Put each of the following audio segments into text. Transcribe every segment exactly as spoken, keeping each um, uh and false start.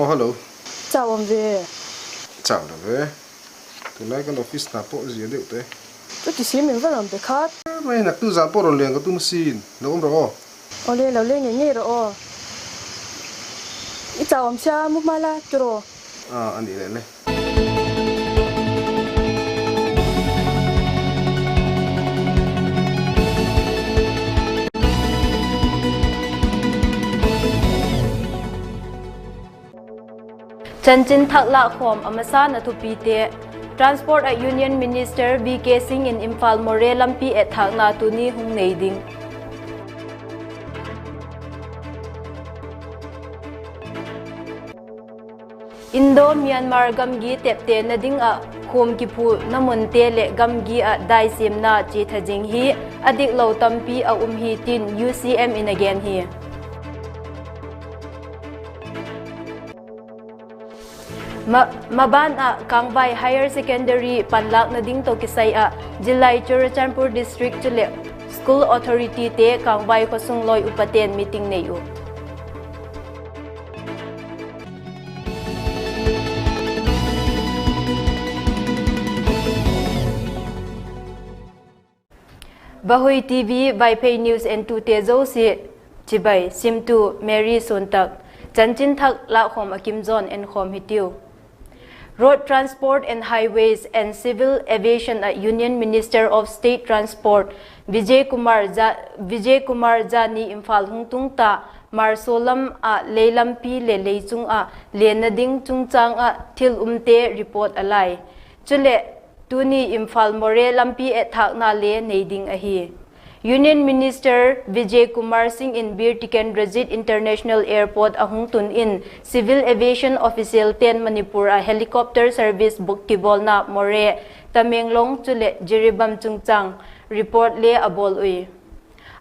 Aw, hello. Chau am ve. Chau la ve. Tulai kan office na pawh zia deuh te. Tu ti sim in va ram pe khat. Mai na tu zan pawh ron leng ka tu masin. Lo um ro aw. Aw le, lo le nge nge ro aw. I chau am sia mu ma la tu ro. A, ani le le. Chanchin thak lâkkhawm a masa na thupite. Transport ah Union Minister V K Singh in Imphal Moreh lampi etthâkna tuni hung nei ding. Indo-Myanmar gamgi teptena ding ah khuam kiphuna munte leh gamgi ah dai siamna chia tha zing hi a diklo tampi a um hi tin U C M in a gen hi. Ma-, maban ah Kangvai Higher Secondary panlâkna ding tawh kisai ah zillai Churachandpur District chuleh School Authorityte Kangvai khawsung lawi upate'n meeting nei uh. Vahui T V Vaiphei News entute zosia chibai, simtu Mary Suantak. Chanchin thak lâkkhawm a kim zawn enkhawm hitiu. Road Transport and Highways and Civil Aviation ah Union Minister of State Transport Vijay Kumar Jha, Vijay Kumar Jha ni Imphal hung tung ta, Marso lam ah lei lampi leh lei chung ah lena ding chungchâng ah thil umte report a lai. Chuleh, tuni Imphal Moreh lampi etthâkna le nei ding ahi. Union Minister Vijay Kumar Singh in Bir Tikendrajit International Airport a hung tun in civil aviation officialte'n Manipur ah helicopter service bûk kibawlna Moreh, Tamenglong chuleh Jiribam chungchâng report le a bawl ui.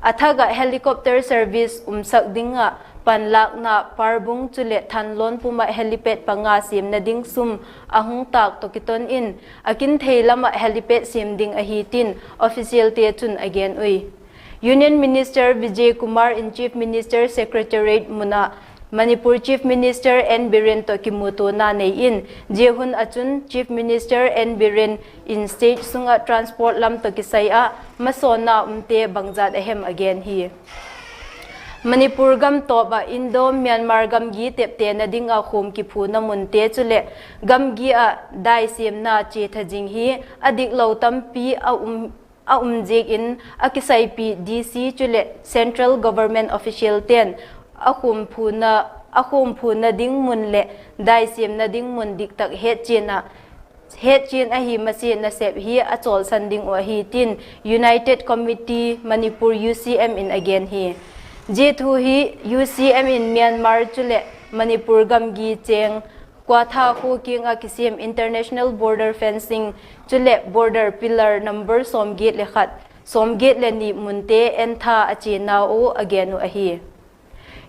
A thak ah helicopter service umsak ding ah panlâkna Parbung chuleh Thanlon pum ah helipad panga siamna ding sum a hung tâk tawh kiton in, a kin thei lam ah helipad siam ding ahi tin officialte chun a gen ui. Union Minister Vijay Kumar in Chief Minister Secretariat mun ah Manipur Chief Minister N Biren tawh kimutuana nei in, zia hun ah chun Chief Minister N Biren in state sung ah transport lam tawh kisai ah masawnna umte bangjat a hem a gen hi. Manipur gam tawp ah Indo-Myanmar gamgi teptena ding ah khuam kiphuna munte chuleh gamgi ah dai siamna chia tha zing hi a diklo tampi a um, a um ziak in a kisaipi D C chuleh Central Government officialte'n a khuam phuna, a khuam phuna ding mun leh dai siamna ding mun diktak hetchian ah, hetchian ahi masia nasep hi a chawlsan ding uh ahi tin United Committee Manipur U C M in a gen hi. Zia thu hi U C M in Myanmar chuleh Manipur gamgi chêng Kwatha khua kiang ah kisiam international border fencing chuleh border pillar number sawmgiat le khat, sawmgiat le ni munte entha a chianau a gen uh ahi.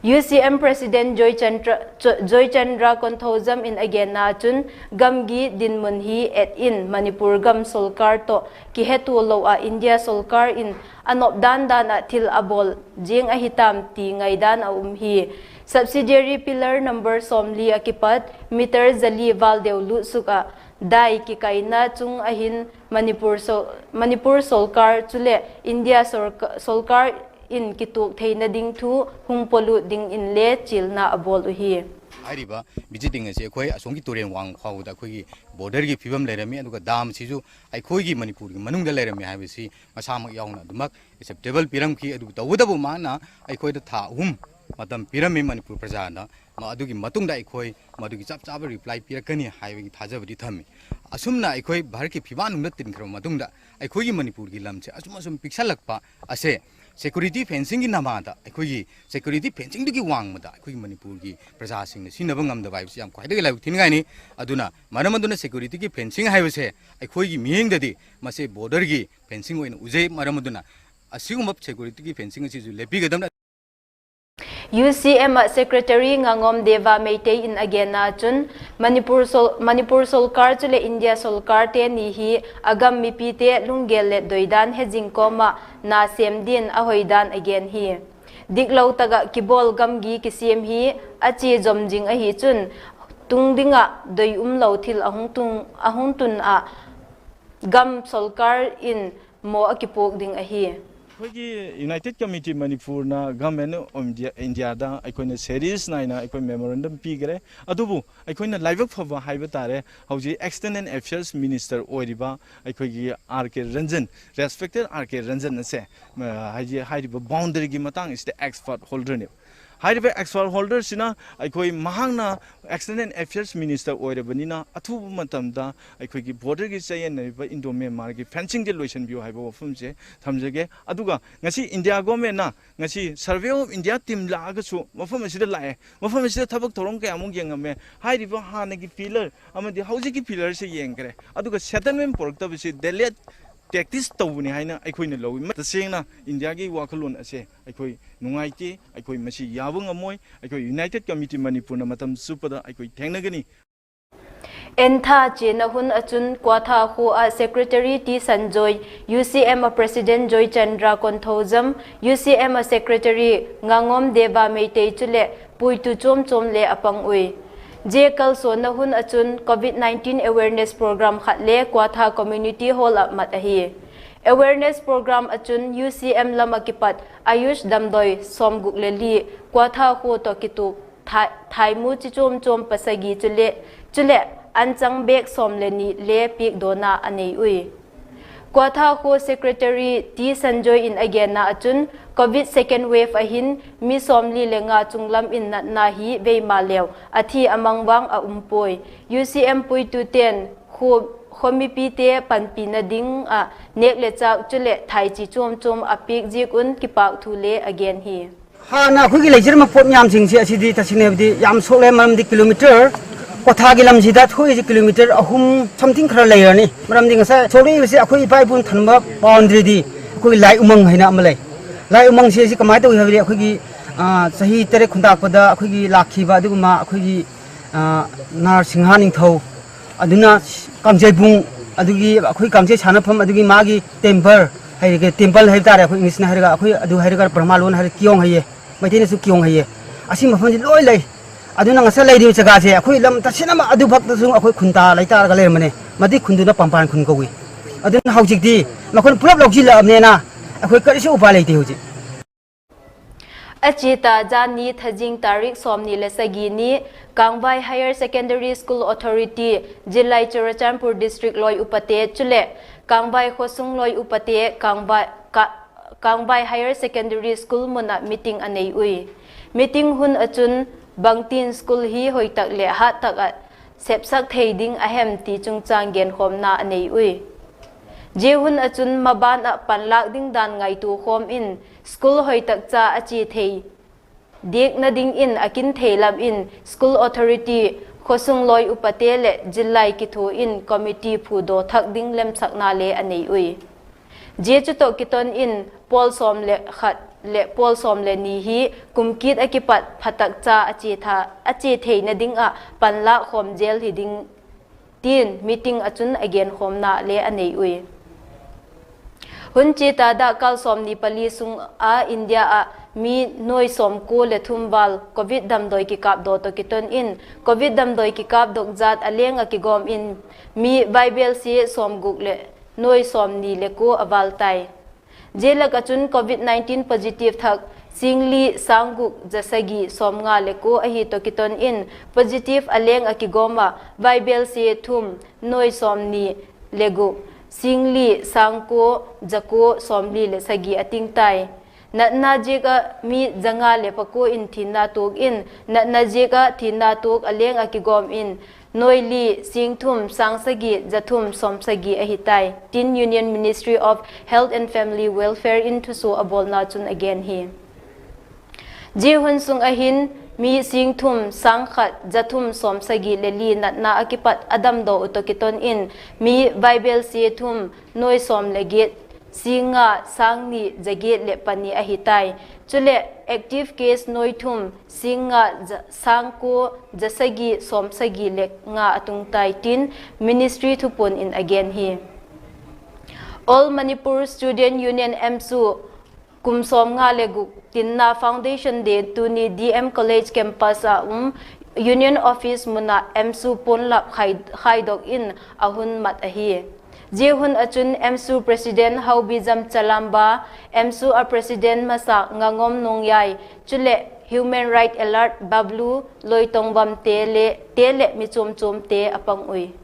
U C M President Joy Chandra, Joy Chandra Konthoujam in a genna chun, gamgi dinmun hi et in Manipur gam sorkar tawh kihetua lo ah India sorkar in a nop dan dan ah thil a bawl ziang ahi tam ti ngaidan a um hi. Subsidiary pillar number sawmli ah kipat meter zali val deu lutsuk ah dai kikaina chung ah hin Manipur so-, Manipur sorkar chuleh India sorka-, sorkar in kituak theina ding thu hung pawlut dingin le chialna a bawl uhi. ꯍꯥꯏꯔꯤꯕ visiting ꯑꯁꯤ ꯑꯩꯈꯣꯏ ꯑꯁꯣꯝꯒꯤ ꯇꯨꯔꯦꯟ ꯋꯥꯡꯃ ꯐꯥꯎꯕꯗ ꯑꯩꯈꯣꯏꯒꯤ borderꯒꯤ ꯐꯤꯕꯝ ꯂꯩꯔꯝꯃꯤ, ꯑꯗꯨꯒ damꯁꯤꯁꯨ ꯑꯩꯈꯣꯏꯒꯤ ꯃꯅꯤꯄꯨꯔꯒꯤ ꯃꯅꯨꯡꯗ ꯂꯩꯔꯝꯃꯤ ꯍꯥꯏꯕꯁꯤ ꯃꯁꯥꯃꯛ ꯌꯥꯎꯅ ꯑꯗꯨꯃꯛ acceptable ꯄꯤꯔꯝꯈꯤ꯫ ꯑꯗꯨꯕꯨ ꯇꯧꯕꯇꯕꯨ ꯃꯥꯅ ꯑꯩꯈꯣꯏꯗ ꯊꯥ ꯑꯍꯨꯝ ꯃꯇꯝ ꯄꯤꯔꯝꯃꯤ ꯃꯅꯤꯄꯨꯔ ꯄ꯭ꯔꯖꯥꯅ꯫ ꯃ-, ꯑꯗꯨꯒꯤ ꯃꯇꯨꯡꯗ ꯑꯩꯈꯣꯏ ꯃꯗꯨꯒꯤ ꯆꯞ ꯆꯥꯕ reply ꯄꯤꯔꯛꯀꯅꯤ ꯍꯥꯏꯕꯒꯤ ꯊꯥꯖꯕꯗꯤ ꯊꯝꯃꯤ꯫ ꯑꯁꯨꯝꯅ ꯑꯩꯈꯣꯏ ꯚꯥꯔꯠꯀꯤ ꯐꯤꯕꯥꯛꯅꯨꯡꯗ ꯇꯤꯟꯈ꯭ꯔꯕ ꯃꯇꯨꯡꯗ ꯑꯩꯈꯣꯏꯒꯤ ꯃꯅꯤꯄꯨꯔꯒꯤ ꯂꯝꯁꯦ ꯑꯁꯨꯝ ꯑꯁꯨꯝ ꯄꯤꯛꯁꯜꯂꯛꯄ ꯑꯁꯦ security fencingꯒꯤ ꯅꯃꯥꯗ, ꯑꯩꯈꯣꯏꯒꯤ security fencingꯗꯨꯒꯤ ꯋꯥꯡꯃꯗ ꯑꯩꯈꯣꯏꯒꯤ ꯃꯅꯤꯄꯨꯔꯒꯤ ꯄ꯭ꯔꯖꯥꯁꯤꯡꯅ ꯁꯤꯖꯤꯟꯅꯕ ꯉꯝꯗꯕ ꯍꯥꯏꯕꯁꯤ ꯌꯥꯝ ꯈ꯭ꯋꯥꯏꯗꯒꯤ ꯂꯥꯏꯕꯛ ꯊꯤꯅꯤꯡꯉꯥꯏꯅꯤ꯫ ꯑꯗꯨꯅ ꯃꯔꯝ ꯑꯗꯨꯅ securityꯒꯤ fencing ꯍꯥꯏꯕꯁꯦ ꯑꯩꯈꯣꯏꯒꯤ ꯃꯤꯠꯌꯦꯡꯗꯗꯤ ꯃꯁꯦ borderꯒꯤ fencing ꯑꯣꯏꯅ ꯎꯖꯩ꯫ ꯃꯔꯝ ꯑꯗꯨꯅ ꯑꯁꯤꯒꯨꯝꯕ securityꯒꯤ fencing ꯑꯁꯤꯁꯨ ꯂꯦꯞꯄꯤꯒꯗꯕꯅꯤ꯫ U C M ah Secretary Ngangom Deva Meitei in a genna chun, Manipur sol-, Manipur sorkar chuleh India sorkarte ni hi a gam mipite lunggel leh doidan hezing kawm ah na sêm din a hoidan a gen hi. Diklo tak ah kibawl gamgi kisiam hi a chia zom zing ahi chun, tung ding ah doi um lo thil a hung tun ah gam sorkar in maw a kipuak ding ahi. ꯑꯩꯈꯣꯏꯒꯤ United Committee ꯃꯅꯤꯄꯨꯔꯅ Government of India, Indiaꯗ ꯑꯩꯈꯣꯏꯅ ꯁꯦꯔꯤꯌꯁ ꯅꯥꯏꯅ ꯑꯩꯈꯣꯏ memorandum ꯄꯤꯈ꯭ꯔꯦ꯫ ꯑꯗꯨꯕꯨ ꯑꯩꯈꯣꯏꯅ ꯂꯥꯏꯕꯛ ꯐꯕ ꯍꯥꯏꯕ ꯇꯥꯔꯦ, ꯍꯧꯖꯤꯛ External Affairs Minister ꯑꯣꯏꯔꯤꯕ ꯑꯩꯈꯣꯏꯒꯤ R K Ranjan, respected R K Ranjan ꯑꯁꯦ, ꯑ, ꯍꯥꯏꯗꯤ ꯍꯥꯏꯔꯤꯕ boundaryꯒꯤ ꯃꯇꯥꯡ ꯑꯁꯤꯗ expert holderꯅꯦꯕ꯫ ꯍꯥꯏꯔꯤꯕ expert holderꯁꯤꯅ ꯑꯩꯈꯣꯏ ꯃꯍꯥꯛꯅ External Affairs Minister ꯑꯣꯏꯔꯕꯅꯤꯅ ꯑꯊꯨꯕ ꯃꯇꯝꯗ ꯑꯩꯈꯣꯏꯒꯤ borderꯒꯤ ꯆꯌꯦꯠꯅꯔꯤꯕ Indo Myanmarꯒꯤ fencingꯁꯦ ꯂꯣꯏꯁꯤꯟꯕꯤꯌꯨ ꯍꯥꯏꯕ ꯋꯥꯐꯝꯁꯦ ꯊꯝꯖꯒꯦ꯫ ꯑꯗꯨꯒ ꯉꯁꯤ India Governmentꯅ ꯉꯁꯤ Survey of India team ꯂꯥꯛꯑꯒꯁꯨ ꯃꯐꯝ ꯑꯁꯤꯗ ꯂꯥꯛꯑꯦ, ꯃꯐꯝ ꯑꯁꯤꯗ ꯊꯕꯛ ꯊꯧꯔꯝ ꯀꯌꯥꯃꯨꯛ ꯌꯦꯡꯉꯝꯃꯦ꯫ ꯍꯥꯏꯔꯤꯕ ꯍꯥꯟꯅꯒꯤ pillar ꯑꯃꯗꯤ ꯍꯧꯖꯤꯛꯀꯤ pillarꯁꯦ ꯌꯦꯡꯈ꯭ꯔꯦ꯫ ꯑꯗꯨꯒ settlement ꯄꯨꯔꯛꯇꯕꯁꯤ delay tactics ꯇꯧꯕꯅꯤ ꯍꯥꯏꯅ ꯑꯩꯈꯣꯏꯅ ꯂꯧꯏ꯫ ꯇꯁꯦꯡꯅ Indiaꯒꯤ ꯋꯥꯈꯜꯂꯣꯟ ꯑꯁꯦ ꯑꯩꯈꯣꯏ ꯅꯨꯡꯉꯥꯏꯇꯦ꯫ ꯑꯩꯈꯣꯏ ꯃꯁꯤ ꯌꯥꯕ ꯉꯝꯃꯣꯏ꯫ ꯑꯩꯈꯣꯏ United Committee ꯃꯅꯤꯄꯨꯔꯅ ꯃꯇꯝ ꯆꯨꯞꯄꯗ ꯑꯩꯈꯣꯏ ꯊꯦꯡꯅꯒꯅꯤ꯫ ꯑꯦꯟꯊꯥ ꯆꯦꯟꯅ ꯍꯨꯟ ꯑꯆꯨꯟ ꯀ꯭ꯋꯥꯊꯥ ꯈꯨ ꯑ Secretary ꯇꯤ ꯁꯟꯖꯣꯏ, UCM ꯑ President ꯖꯣꯏꯆꯟꯗ꯭ꯔ ꯀꯣꯟꯊꯧꯖꯝ, UCM ꯑ Secretary ꯉꯥꯉꯣꯝ ꯗꯦꯕ ꯃꯩꯇꯩ ꯆꯨꯂꯦ ꯄꯨꯏꯇꯨ ꯆꯣꯝ ꯆꯣꯝ ꯂꯦ ꯑꯄꯪ ꯎꯏ꯫ ꯖꯦ ꯀꯜꯁꯣꯟꯅ ꯍꯨꯟ ꯑꯆꯨꯟ COVID nineteen awareness program ꯈꯠ ꯂꯦ ꯀ꯭ꯋꯥꯊꯥ community hall ꯑ ꯃꯠ ꯑꯍꯤ꯫ Awareness program ꯑꯆꯨꯟ UCM ꯂꯝ ꯑ ꯀꯤꯄꯠ ꯑꯌꯨꯁ ꯗꯝꯗꯣꯏ ꯁꯣꯝꯒꯨꯛ ꯂꯦ ꯂꯤ ꯀ꯭ꯋꯥꯊꯥ ꯈꯨ ꯇꯣ ꯀꯤꯇꯨ ꯊꯥꯏ-, ꯊꯥꯏꯃꯨ ꯆꯤꯆꯣꯝ ꯆꯣꯝ ꯄꯁꯥꯒꯤ ꯆꯨꯂꯦ, ꯆꯨꯂꯦ ꯑꯟꯆꯪ bag ꯁꯣꯝ ꯂꯦ ꯅꯤ ꯂꯦ ꯄꯤꯛ ꯗꯣꯅ ꯑꯅꯩ ꯎꯏ꯫ ꯀ꯭ꯋꯥꯊꯥ ꯈꯨ Secretary ꯇꯤ ꯁꯟꯖꯣꯏ ꯏꯟ ꯑꯒꯦꯟꯅ ꯑꯆꯨꯟ COVID second wave ꯑꯍꯤꯟ ꯃꯤ ꯁꯣꯝꯂꯤ ꯂꯦ ꯉꯥ ꯆꯨꯡꯂꯝ ꯏꯟ ꯅꯠꯅ ꯍꯤ ꯕꯦꯏꯃꯥ ꯂꯦꯎ ꯑꯊꯤ ꯑꯃꯪ ꯋꯥꯡ ꯑ ꯎꯝꯄꯣꯏ꯫ UCM ꯄꯨꯏꯇꯨ ꯇꯦꯟ ꯈꯨ-, ꯈꯣꯃꯤꯄꯤꯇꯦ ꯄꯟꯄꯤꯅ ꯗꯤꯡ ꯑ ꯅꯦꯛ ꯂꯦ ꯆꯥꯛ ꯆꯨꯂꯦ ꯊꯥꯏꯆꯤ ꯆꯣꯝ ꯆꯣꯝ ꯑ ꯄꯤꯛ ꯖꯤꯛ ꯎꯟ ꯀꯤꯄꯥꯛ ꯊꯨ ꯂꯦ ꯑꯒꯦꯟ ꯍꯤ꯫ ꯍꯥꯟꯅ ꯑꯩꯈꯣꯏꯒꯤ ꯂꯩꯖꯔꯝꯕ ꯄꯣꯠ ꯃꯌꯥꯝꯁꯤꯡꯁꯦ ꯑꯁꯤꯗꯤ ꯇꯁꯦꯡꯅ ꯍꯥꯏꯕꯗꯤ ꯌꯥꯝ ꯁꯣꯛꯂꯦ, ꯃꯔꯝꯗꯤ ꯀꯤꯂꯣꯃꯤꯇꯔ ꯀ꯭ꯋꯥꯊꯥꯒꯤ ꯂꯝꯁꯤꯗ ꯊꯣꯛꯏꯁꯦ ꯀꯤꯂꯣꯃꯤꯇꯔ ꯑꯍꯨꯝ something ꯈꯔ ꯂꯩꯔꯅꯤ꯫ ꯃꯔꯝꯗꯤ ꯉꯁꯥꯏ ꯁꯣꯛꯂꯛꯏꯕꯁꯤ ꯑꯩꯈꯣꯏ ꯏꯄꯥ ꯏꯄꯨꯅ ꯊꯝꯕ boundaryꯗꯤ ꯑꯩꯈꯣꯏꯒꯤ ꯂꯥꯏ ꯎꯃꯪ ꯍꯥꯏꯅ ꯑꯃ ꯂꯩ꯫ ꯂꯥꯏ ꯎꯃꯪꯁꯦ ꯑꯁꯤ ꯀꯃꯥꯏꯅ ꯇꯧꯏ ꯍꯥꯏꯕꯗꯤ ꯑꯩꯈꯣꯏꯒꯤ, ꯑ, ꯆꯍꯤ ꯇꯔꯦꯠ ꯈꯨꯟꯇꯥꯛꯄꯗ ꯑꯩꯈꯣꯏꯒꯤ ꯂꯥꯛꯈꯤꯕ ꯑꯗꯨꯒꯨꯝꯕ ꯑꯩꯈꯣꯏꯒꯤ, ꯑ, ꯅꯥꯔ ꯁꯤꯡꯍꯥ ꯅꯤꯡꯊꯧ, ꯑꯗꯨꯅ ꯀꯥꯡꯖꯩꯕꯨꯡ, ꯑꯗꯨꯒꯤ ꯑꯩꯈꯣꯏ ꯀꯥꯡꯖꯩ ꯁꯥꯟꯅꯐꯝ, ꯑꯗꯨꯒꯤ ꯃꯥꯒꯤ temple ꯍꯥꯏꯔꯒ, temple ꯍꯥꯏꯕ ꯇꯥꯔꯦ, ꯑꯩꯈꯣꯏ Englishꯅ ꯍꯥꯏꯔꯒ, ꯑꯩꯈꯣꯏ ꯑꯗꯨ ꯍꯥꯏꯔꯒ ꯕ꯭ꯔꯍꯃꯥ ꯂꯣꯟ ꯍꯥꯏꯔꯒ ꯀꯤꯌꯣꯡ ꯍꯥꯏꯌꯦ, ꯃꯩꯇꯩꯅꯁꯨ ꯀꯤꯌꯣꯡ ꯍꯥꯏꯌꯦ꯫ ꯑꯁꯤ ꯃꯐꯝꯁꯤ ꯂꯣꯏ ꯂꯩ꯫ ꯑꯗꯨꯅ ꯉꯁꯥꯏ ꯂꯩꯔꯤꯕ ꯖꯒꯥꯁꯦ ꯑꯩꯈꯣꯏ ꯂꯝ ꯇꯁꯦꯡꯅꯃꯛ ꯑꯗꯨ ꯚꯛꯇꯁꯨ ꯑꯩꯈꯣꯏ ꯈꯨꯟ ꯇꯥ ꯂꯩꯇꯥꯔꯒ ꯂꯩꯔꯝꯕꯅꯦ꯫ ꯃꯗꯨꯒꯤ ꯈꯨꯟꯗꯨꯅ ꯄꯥꯝꯄꯥꯟ ꯈꯨꯟ ꯀꯧꯏ꯫ ꯑꯗꯨꯅ ꯍꯧꯖꯤꯛꯇꯤ ꯃꯈꯣꯏꯅ ꯄꯨꯂꯞ ꯂꯧꯁꯤꯜꯂꯛꯑꯕꯅꯤꯅ ꯑꯩꯈꯣꯏ ꯀꯔꯤꯁꯨ ꯎꯄꯥꯏ ꯂꯩꯇꯦ ꯍꯧꯖꯤꯛ꯫ ꯑꯆꯤꯇꯥ ꯖꯥꯅꯤ ꯊꯥꯖꯤꯡ ꯇꯥꯔꯤꯛ ꯁꯣꯝꯅꯤ ꯂꯦ ꯁꯒꯤꯅꯤ, ꯀꯥꯡꯕꯥꯏ Higher Secondary School Authority, ꯖꯤꯂꯥꯏ ꯆꯨꯔꯆꯥꯟꯄꯨꯔ district ꯂꯣꯏ ꯎꯄꯇꯦ ꯆꯨꯂꯦ, ꯀꯥꯡꯕꯥꯏ ꯈꯣꯁꯨꯡ ꯂꯣꯏ ꯎꯄꯇꯦ, ꯀꯥꯡꯕꯥꯏ, ꯀꯥ-, ꯀꯥꯡꯕꯥꯏ Higher Secondary School ꯃꯨꯅ meeting ꯑꯅꯩ ꯎꯏ꯫ Meeting ꯍꯨꯟ ꯑꯆꯨꯟ ꯕꯪꯇꯤꯟ school ꯍꯤ ꯍꯣꯏꯇꯛ ꯂꯦ ꯍꯥꯠꯇꯛ ꯑ ꯁꯦꯞꯁꯛ ꯊꯩꯗꯤꯡ ꯑꯍꯦꯝ ꯇꯤ ꯆꯨꯡꯆꯥꯡ ꯒꯦꯟꯈꯣꯝꯅ ꯑꯅꯩ ꯎꯏ꯫ ꯖꯦ ꯍꯨꯟ ꯑꯆꯨꯟ ꯃꯕꯥꯟ ꯑ ꯄꯟꯂꯥꯛ ꯗꯤꯡ ꯗꯥꯟ ꯉꯥꯏꯇꯨ ꯈꯣꯝ ꯏꯟ, school ꯍꯣꯏꯇꯛ ꯆꯥ ꯑꯆꯤ ꯊꯩ ꯗꯦꯛꯅ ꯗꯤꯡ ꯏꯟ ꯑꯀꯤꯟ ꯊꯦꯂꯝ ꯏꯟ school authority, ꯈꯣꯁꯨꯡ ꯂꯣꯏ ꯎꯄꯇꯦ ꯂꯦ ꯖꯤꯜꯂꯥꯏ ꯀꯤꯊꯨ ꯏꯟ committee ꯐꯨꯗꯣ ꯊꯛ ꯗꯤꯡ ꯂꯦꯝꯁꯛꯅ ꯂꯦ ꯑꯅꯩ ꯎꯏ꯫ ꯖꯦ ꯆꯨꯇꯣꯛ ꯀꯤꯇꯣꯟ ꯏꯟ ꯄꯣꯜ ꯁꯣꯝ ꯂꯦ ꯈꯠ ꯂꯦ ꯄꯣꯜ ꯁꯣꯝ ꯂꯦ ꯅꯤ ꯍꯤ ꯀꯨꯝꯀꯤꯠ ꯑꯀꯤꯄꯠ ꯐꯇꯛ ꯆꯥ ꯑꯆꯦ ꯊꯥ, ꯑꯆꯦ ꯊꯦꯡꯅ ꯗꯤꯡ ꯑ ꯄꯟꯂꯥꯛ ꯈꯣꯝ ꯖꯦꯜ ꯍꯤ ꯗꯤꯡ ꯇꯤꯟ meeting ꯑꯆꯨꯟ ꯑꯒꯦꯟ ꯈꯣꯝꯅ ꯂꯦ ꯑꯅꯩ ꯎꯏ꯫ ꯍꯨꯟ ꯆꯦ ꯇꯥꯗ ꯀꯥꯜ ꯁꯣꯝ ꯅꯤ ꯄꯂꯤ ꯁꯨꯡ ꯑ India ꯑ ꯃꯤ ꯅꯣꯏ ꯁꯣꯝ ꯀꯨ ꯂꯦ ꯊꯨꯝ ꯕꯥꯜ COVID ꯗꯝꯗꯣꯏ ꯀꯤꯀꯥꯞ ꯗꯣ ꯇꯣ ꯀꯤꯇꯣꯟ ꯏꯟ, COVID ꯗꯝꯗꯣꯏ ꯀꯤꯀꯥꯞ ꯗꯣꯛ ꯖꯥꯠ ꯑꯂꯦꯡ ꯑ ꯀꯤꯒꯣꯝ ꯏꯟ ꯃꯤ ꯕꯥꯏꯕꯦꯜ ꯁꯤ ꯁꯣꯝ ꯒꯨꯛ ꯂꯦ ꯅꯣꯏ ꯁꯣꯝ ꯅꯤ ꯂꯦ ꯀꯨ ꯑꯕꯥꯜ ꯇꯥꯏ꯫ ꯖꯦ ꯂꯛ ꯑꯆꯨꯟ COVID nineteen positive ꯊꯛ ꯁꯤꯡꯂꯤ ꯁꯥꯡꯒꯨꯛ ꯖꯁꯒꯤ ꯁꯣꯝ ꯉꯥ ꯂꯦ ꯀꯨ ꯑꯍꯤ ꯇꯣ ꯀꯤꯇꯣꯟ ꯏꯟ positive ꯑꯂꯦꯡ ꯑ ꯀꯤꯒꯣꯝ ꯑ ꯕꯥꯏꯕꯦꯜ ꯁꯤ ꯊꯨꯝ ꯅꯣꯏ ꯁꯣꯝ ꯅꯤ ꯂꯦ ꯒꯨꯛ ꯁꯤꯡꯂꯤ ꯁꯥꯡ ꯀꯨ ꯖꯀꯨ ꯁꯣꯝ ꯂꯤ ꯂꯦ ꯁꯒꯤ ꯑꯇꯤꯡ ꯇꯥꯏ꯫ ꯅꯠꯅ ꯖꯦꯛ ꯑ ꯃꯤ ꯖꯉꯥ ꯂꯦ ꯄꯀꯨ ꯏꯟ ꯊꯤꯟꯅ ꯇꯨꯛ ꯏꯟ ꯅꯠꯅ ꯖꯦꯛ ꯑ ꯊꯤꯟꯅ ꯇꯨꯛ ꯑꯂꯦꯡ ꯑ ꯀꯤꯒꯣꯝ ꯏꯟ ꯅꯣꯏ ꯂꯤ ꯁꯤꯡ ꯊꯨꯝ ꯁꯥꯡ ꯁꯒꯤ ꯖꯊꯨꯝ ꯁꯣꯝ ꯁꯒꯤ ꯑꯍꯤ ꯇꯥꯏ꯫ Tin Union Ministry of Health and Family Welfare in thusu abolna chun again hi. Ji hun sung ahin mi sing thum sang khat za thum sawm sagi le li natna a kipat a damdaw uh tawh kiton in mi vaibel sia thum nuai sawm le giat sing nga sang ni za giat le pani ahi tai. Chule active case nuai thum sing nga sang kua za sagi sawm sagi le nga a tung tai tin ministry thupuan in a gen hi. All Manipur Student Union, AMSU, kum sawm nga le guk tinna Foundation Day tuni D M College campus a um Union Office mun ah AMSU puanlap khaidok in a hun mat ahi. Zia hun ah chun AMSU President Haobijam Chalamba, AMSU a President masa Ngangom Nongyai, chuleh Human Right Alert Bablu Loitongvamte le te leh mi chuam chuamte a pang ui.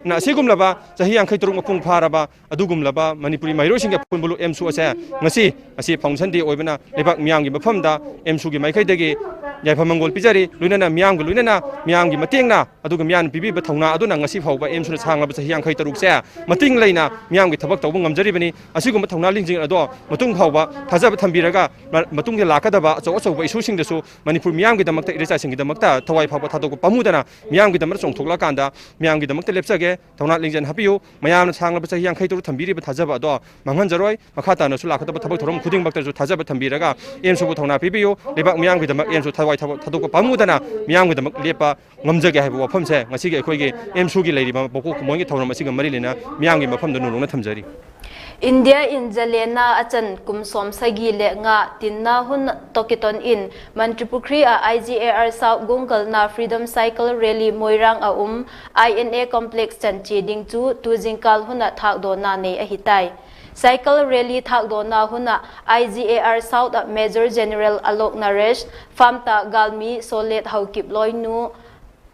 ꯅ ꯑꯁꯤꯒꯨꯝꯂꯕ ꯆꯍꯤ ꯌꯥꯡꯈꯩ ꯇꯔꯨꯛ ꯃꯄꯨꯡ ꯐꯥꯔꯕ ꯑꯗꯨꯒꯨꯝꯂꯕ ꯃꯅꯤꯄꯨꯔꯤ ꯃꯍꯩꯔꯣꯏꯁꯤꯡꯒꯤ ꯑꯄꯨꯟꯕ ꯂꯨꯞ ꯑꯦꯝꯁꯨ ꯑꯁꯦ ꯉꯁꯤ, ꯉꯁꯤ ꯐꯥꯎꯟꯗꯦꯁꯟ ꯗꯦ ꯑꯣꯏꯕꯅ ꯂꯩꯕꯥꯛ ꯃꯤꯌꯥꯝꯒꯤ ꯃꯐꯝꯗ ꯑꯦꯝꯁꯨꯒꯤ ꯃꯥꯏꯀꯩꯗꯒꯤ ꯌꯥꯏꯐ ꯃꯪꯒꯣꯜ ꯄꯤꯖꯔꯤ꯫ ꯂꯣꯏꯅꯅ ꯃꯤꯌꯥꯝꯒ ꯂꯣꯏꯅꯅ ꯃꯤꯌꯥꯝꯒꯤ ꯃꯇꯦꯡꯅ ꯑꯗꯨꯒ ꯃꯤꯌꯥꯝꯅ ꯄꯤꯕꯤꯕ ꯊꯧꯅꯥ ꯑꯗꯨꯅ ꯉꯁꯤ ꯐꯥꯎꯕ ꯑꯦꯝꯁꯨꯅ ꯁꯥꯡꯂꯕ ꯆꯍꯤ ꯌꯥꯡꯈꯩ ꯇꯔꯨꯛꯁꯦ ꯃꯇꯤꯡ ꯂꯩꯅ ꯃꯤꯌꯥꯝꯒꯤ ꯊꯕꯛ ꯇꯧꯕ ꯉꯝꯖꯔꯤꯕꯅꯤ꯫ ꯑꯁꯤꯒꯨꯝꯕ ꯊꯧꯅꯥ ꯂꯤꯡꯖꯦꯜ ꯑꯗꯣ ꯃꯇꯨꯡ ꯐꯥꯎꯕ ꯊꯥꯖꯕ ꯊꯝꯕꯤꯔꯒ, ꯃ-, ꯃꯇꯨꯡꯗ ꯂꯥꯛꯀꯗꯕ ꯑꯆꯧ ꯑꯆꯧꯕ ꯏꯁꯨꯁꯤꯡꯗꯁꯨ ꯃꯅꯤꯄꯨꯔ ꯃꯤꯌꯥꯝꯒꯤꯗꯃꯛꯇ, ꯏꯔꯩꯆꯥꯁꯤꯡꯒꯤꯗꯃꯛꯇ ꯊꯋꯥꯏ ꯐꯥꯎꯕ ꯊꯥꯗꯣꯛꯄ ꯄꯥꯝꯃꯨꯗꯅ ꯃꯤꯌꯥꯝꯒꯤꯗꯃꯛꯇ ꯆꯣꯡꯊꯣꯛꯂꯛꯑꯀꯥꯟꯗ ꯃꯤꯌꯥꯝꯒꯤꯗꯃꯛꯇ ꯂꯦꯞꯆꯒꯦ꯫ ꯊꯧꯅꯥ ꯂꯤꯡꯖꯦꯜ ꯍꯥꯞꯄꯤꯌꯨ꯫ ꯃꯌꯥꯝꯅ ꯁꯥꯡꯂꯕ ꯆꯍꯤ ꯌꯥꯡꯈꯩ ꯇꯔꯨꯛ ꯊꯝꯕꯤꯔꯤꯕ ꯊꯥꯖꯕ ꯑꯗꯣ ꯃꯥꯡꯍꯟꯖꯔꯣꯏ꯫ ꯃꯈꯥ ꯇꯥꯅꯁꯨ ꯂꯥꯛꯀꯗꯕ ꯊꯕꯛ ꯊꯧꯔꯝ ꯈꯨꯗꯤꯡꯃꯛꯇꯁꯨ ꯊꯥꯖꯕ ꯊꯝꯕꯤꯔꯒ ꯑꯦꯝꯁꯨꯕꯨ ꯊꯧꯅꯥ ꯄꯤꯕꯤꯌꯨ꯫ ꯂꯩꯕꯥꯛ ꯃꯤꯌꯥꯝꯒꯤꯗꯃꯛ ꯑꯦꯝꯁꯨ ꯊꯋꯥꯏ ꯊꯕꯛ ꯊꯥꯗꯣꯛꯄ ꯄꯥꯝꯃꯨꯗꯅ ꯃꯤꯌꯥꯝꯒꯤꯗꯃꯛ ꯂꯦꯞꯄ ꯉꯝꯖꯒꯦ ꯍꯥꯏꯕ ꯋꯥꯐꯝꯁꯦ ꯉꯁꯤꯒꯤ ꯑꯩꯈꯣꯏꯒꯤ ꯑꯦꯝꯁꯨꯒꯤ ꯂꯩꯔꯤꯕ ꯃꯄꯣꯛ ꯀꯨꯝꯑꯣꯟꯒꯤ ꯊꯧꯔꯝ ꯑꯁꯤꯒ ꯃꯔꯤ ꯂꯩꯅ ꯃꯤꯌꯥꯝꯒꯤ ꯃꯐꯝꯗ ꯅꯨꯡꯂꯣꯡꯅ ꯊꯝꯖꯔꯤ꯫ India in Zalena a chan kum sawmsagi le nga tinna hun tawh kiton in Mantripukhri ah I G A R South gungkalna Freedom Cycle Rally Moirang a um I N A Complex chan chia ding chu tu zingkal hun ah thâkdawna nei ahi tai. Cycle Rally thâkdawna hun ah I G A R South ah Major General Alok Naresh, famta galmi Solet Haokip loinu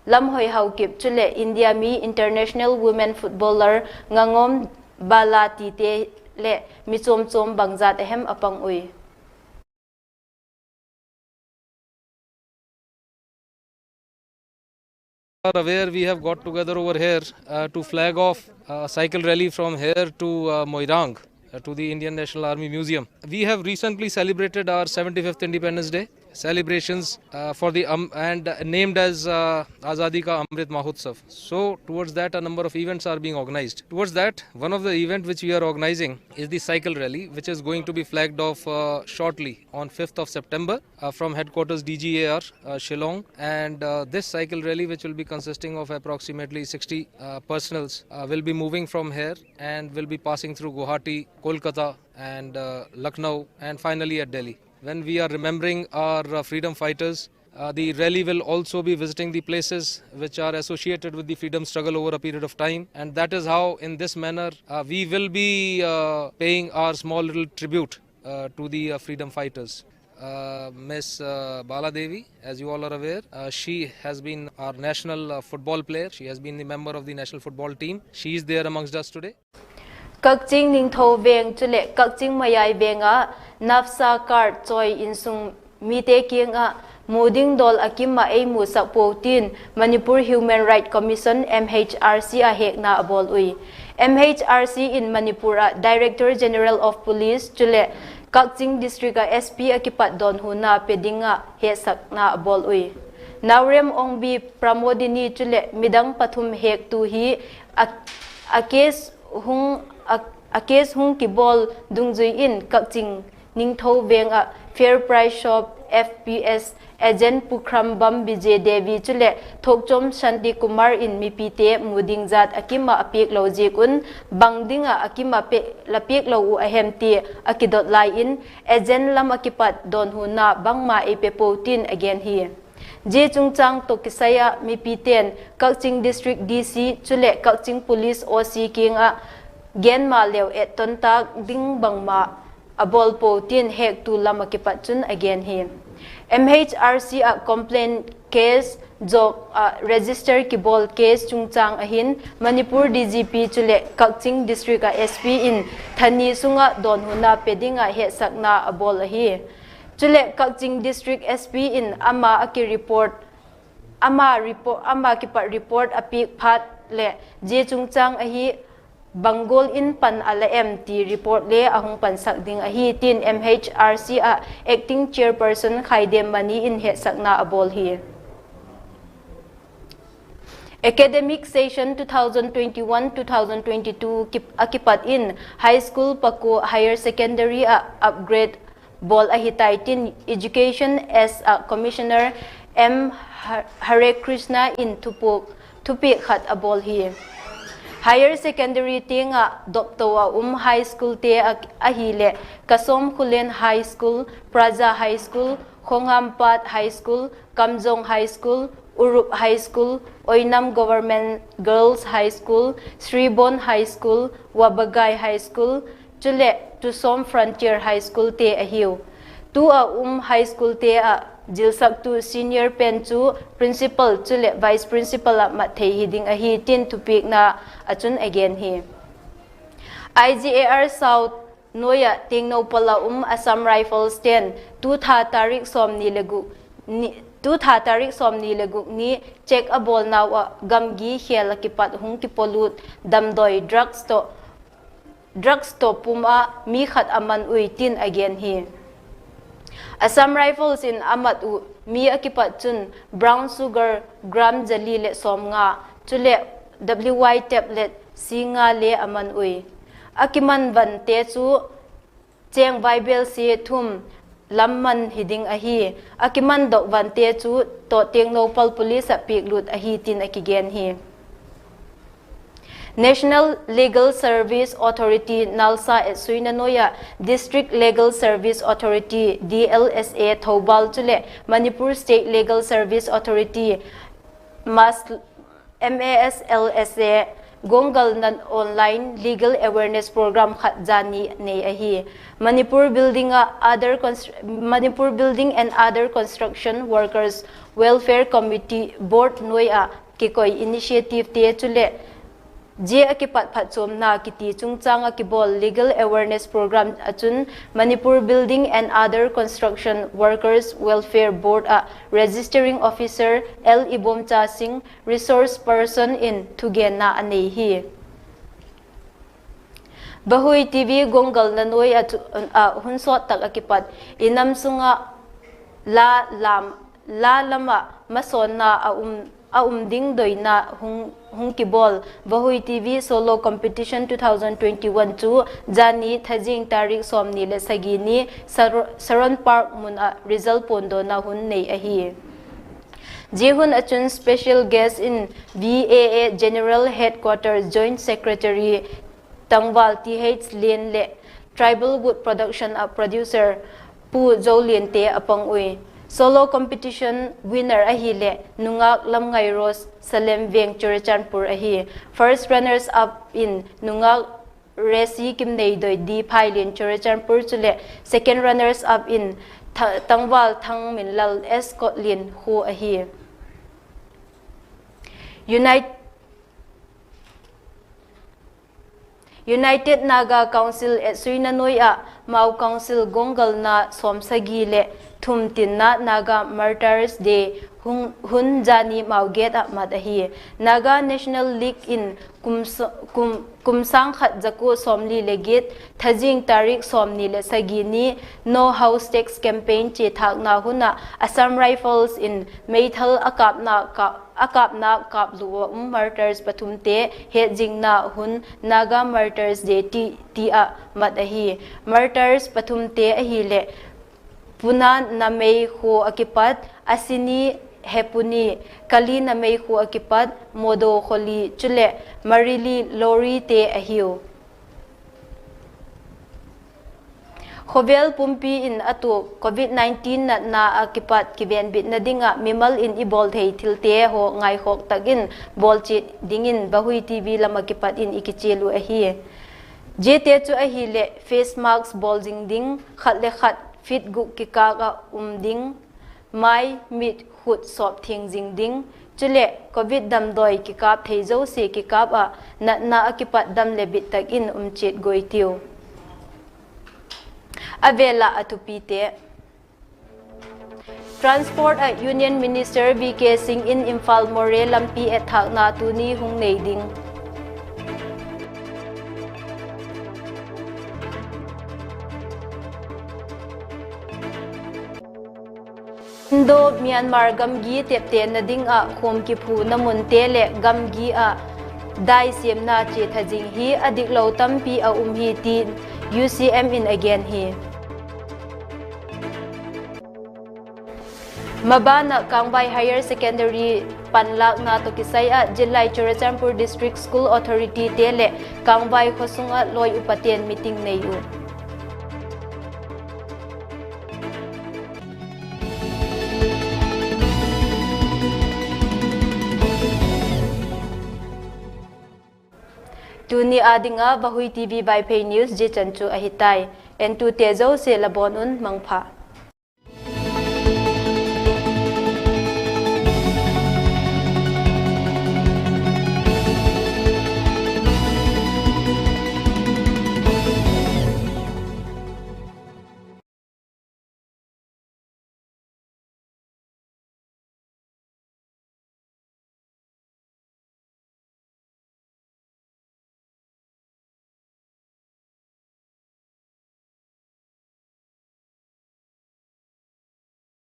Lamhoi Haokip chuleh India mi international women footballer Ngangom Bala tite leh mi chuam chuam bangzat a hem a pang ui. Are aware, we have got together over here, uh, to flag off a cycle rally from here to, uh, Moirang, uh, to the Indian National Army Museum. We have recently celebrated our seventy-fifth Independence Day celebrations, uh, for the, um, and named as, uh, Azadi Ka Amrit Mahotsav. So, towards that, a number of events are being organized. Towards that, one of the event which we are organizing is the cycle rally, which is going to be flagged off, uh, shortly on fifth of September, uh, from headquarters D G A R, uh, Shillong. And, uh, this cycle rally, which will be consisting of approximately sixty, uh, personals, uh, will be moving from here and will be passing through Guwahati, Kolkata, and, uh, Lucknow, and finally at Delhi. When we are remembering our, uh, freedom fighters, uh, the rally will also be visiting the places which are associated with the freedom struggle over a period of time, and that is how, in this manner, uh, we will be, uh, paying our small little tribute, uh, to the, uh, freedom fighters. Uh, Miss, uh, Bala Devi, as you all are aware, uh, she has been our national, uh, football player. She has been the member of the national football team. She is there amongst us today. Kakching Ningthou Veng chuleh Kakching Mayai Veng ah NAFSA card chawi insung mite kiang ah mu ding dawl a kim ah ei musak puau tin Manipur Human Rights Commission, M H R C, a hekna a bawl ui. M H R C in Manipur ah Director General of Police chuleh Kakching District ah S P a kipat dawnhuna pe ding ah hetsakna a bawl ui. Naorem Ongbi, Pramodini chuleh midang pathum hektu hi a, a case hung, a, a case hung kibawl dungzui in Kakching Ningthou Veng ah Fair Price Shop, F P S, agent Pukhrambam Bijay Devi chuleh Thokchom Shanti Kumar in mipite mu ding zat a kim ah a piak lo ziak un, bang ding ah a kim ah pe-, la piak lo uh a hem ti a kidot lai in, agent lam a kipat dawnhuna bangma ei pe puau tin a gen hi. Zia chungchang tawh kisai ah mipite'n Kakching District D C chuleh Kakching Police O C kiang ah gen maleu etton tâk ding bangma a bawl puau tin hektu lam a kipat chun a gen hi. M H R C ah complaint case zawk ah register kibawl case chungchang ah hin Manipur D G P chuleh Kakching District ah S P in tha ni sung ah dawnhuna pe ding ah hetsakna a bawl ahi. Chuleh Kakching District S P in ama a ki report, ama report, ama kipat report a piak phat leh zia chungchang ahi bang gual in pan a la em ti report le a hung pansak ding ahi tin M H R C ah Acting Chairperson Khaidem Mani in hetsakna a bawl hi. Academic session two thousand twenty-one two thousand twenty-two kip-, a kipat in high school pakua higher secondary ah upgrade bawl ahi tai tin Education S ah Commissioner M Har-, Hare Krishna in thupu-, thupiak khat a bawl hi. Higher Secondary tiang ah dopto a um high schoolte ahileh Kasawmkhulen High School, Praja High School, Khongampat High School, Kamjong High School, Urup High School, Oinam Government Girls High School, Sribon High School, Wabagai High School, chuleh Tusom Frontier High Schoolte ahiu. Tu a um high schoolte ah zilsaktu senior pen chu principal chuleh vice principal ah mat thei hi ding ahi tin thupiakna ah chun a gen hi. I G A R South nuai ah Tengnoupal a um Assam Rifles ten tu tha tarik sawmni le guk ni, tu tha tarik sawmni le guk ni check a bawlnau ah gamgi khêl ah kipat hung kipolut damdawi drugs tawh drugs tawh pum ah mi khat a man ui tin a gen hi. Assam Rifles in a mat uh mi a kipat chun brown sugar gram zali leh sawmnga, chuleh W Y tablet singnga le a man ui. A kiman vante chu chêng vaibelsia thum lam man hi ding ahi. A kimandok vante chu tawh Tengnoupal Police ah piaklut ahi tin a kigen hi. National Legal Service Authority, NALSA etsuina nuai ah District Legal Service Authority, D L S A Thoubal chuleh Manipur State Legal Service Authority, MAS, M A S L S A guanggalna online legal awareness program khat zani nei ahi. Manipur Building ah other constr-, Manipur Building and Other Construction Workers Welfare Committee, Board nuai ah kikoi initiativete chuleh zia a kipat phatchuamna kiti chungchâng ah kibawl legal awareness program ah chun Manipur Building and Other Construction Workers Welfare Board ah Registering Officer L Ibomcha Singh, resource person in thugenna a nei hi. Vahui T V guanggalna nuai ah hun sawt tak ah kipat i nam sung ah la lam, la lam ah masawnna a um, a um ding doina hung, hung kibawl Vahui T V Solo Competition two thousand twenty-one chu zani thazing tarik sawmni leh sagi ni Sar-, Saron Park mun ah result puandawna hun nei ahi. Zia hun ah chun special guest in V A A General Headquarters Joint Secretary Tangval T H Lian leh Tribal Wood Production ah producer Pu Zoliante a pang ui. Solo competition winner ahileh nungâk Lamngai Rose, Salem Veng, Churachandpur ahi. First runners up in nungâk Resi Kimneidoi, D Phailian, Churachandpur chuleh second runners up in Tha-, Tangval Thangminlal, S Kotlian khua ahi. Unite-, United Naga Council etsuina nuai ah Mao Council guanggalna sawmsagi leh thum tinna Naga Martyrs Day hun, hun zani Mao Gate ah mat ahi. Naga National League in kum s-, kum, kum sâng khat za kua sawmli leh giat thazing tarik sawmni leh sagi ni No House Tax Campaign chiathâkna hun ah Assam Rifles in meithal a kâpna ka, a kâpna kâplu a um martyrs pathumte hetzingna hun Naga Martyrs Day ti, ti ah mat ahi. Martyrs pathumte ahileh Puna Namei khua a kipat Asini Hepuni, Kali Namei khua a kipat Modo Kholi chuleh Marili Lorite ahiu. Khawvel pumpi in a tuak Covid nineteen natna ah kipat kivenbitna ding ah mimal in i bawl thei thilte haw ngaikhawk tak in bawl chiat dingin Vahui T V lam ah kipat in i kichial uh ahi. Ziate chu ahileh face mask bawl zing ding, khat le khat feet guk kikâk ah um ding, mai, mit, khut sawp thiang zing ding, chuleh Covid damdawi kikâp thei zosia kikâp ah natna ah kipat dam leh bit tak in um chiat guai tiu. A vêl ah a thupite. Transport ah Union Minister V K Singh in Imphal Moreh lampi etthâkna tuni hung nei ding. Indo-Myanmar gamgi teptena ding ah khuam kiphuna munte leh gamgi ah dai siamna chia tha zing hi a diklo tampi a um hi tin U C M in a gen hi. Maban ah Kangbai Higher Secondary Panlâkna tawh kisai ah zillai Churachandpur District School Authorityte leh Kangvai khaw sung ah lawi upate'n meeting nei uh. Tuni â ding ah Vahui TV Vaiphei news zia chan chu ahi tai. Entute zosia la bawn un mangpha.